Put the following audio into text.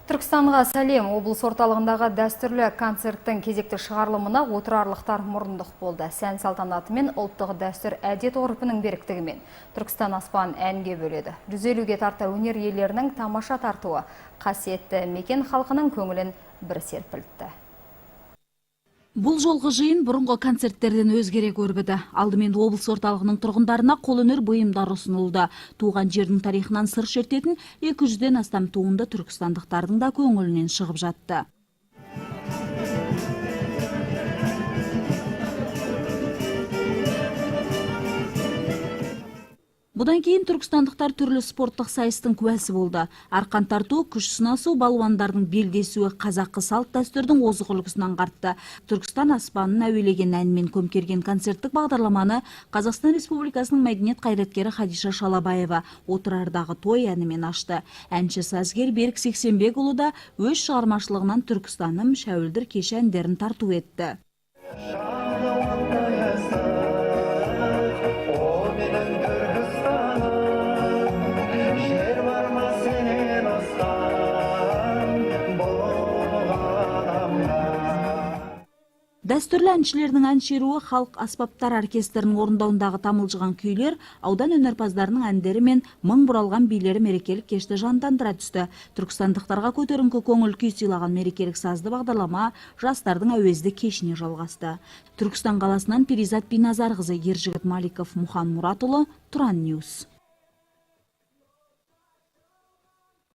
Түркістанға сәлем! Облыс орталығындағы дәстүрлі концерттің кезекті шығарылымына отырарлықтар мұрындық болды. Сән салтанатымен, ұлттық дәстүр әдет ғұрпының беріктігімен Түркістан аспан әнге бөледі. 150-ге тарта өнер иелерінің тамаша тартуы қасиетті мекен халқының көңілін бір серпілтті. Бұл жолғы жиын бұрынғы концерттерден өзгерек өрбіді. Алдымен облыс орталығының тұрғындарына қолөнер бұйымдары ұсынылды. Туған жердің тарихынан сыр шертетін 200-ден астам туынды түркістандықтардың да көңілінен шығып жатты. Бұдан кейін түркістандықтар түрлі спорттық сайыстың куәсі болды. Арқан тарту, күш сынасу, балуандардың белдесуі қазақы салт дәстүрдің озық үлгісін аңғартты. Түркістан аспанын әуелеген әнмен көмкерген концерттік бағдарламаны Қазақстан Республикасының мәдениет қайраткері Хадиша Шалабаева «Отырардағы той» әнімен ашты. Әнші сазгер Берік Сексенбекұлы да өз шығармашылығынан «Түркістаным», «Шәуілдір кеші» әндерін тарту етті. Дәстүрлі әншілердің ән шеруі, халық аспаптар оркестрінің орындауындағы тамылжыған күйлер, аудан өнерпаздарының әндері мен мың бұралған билері мерекелік кешті жандандыра түсті. Түркістандықтарға көтеріңкі көңіл күй сыйлаған мерекелік сазды бағдарлама жастардың әуезді кешіне жалғасты. Түркістан қаласынан Перизат Биназарқызы, Ержігіт Маликов, Мұхан Мұратұлы, Тұран Ньюс.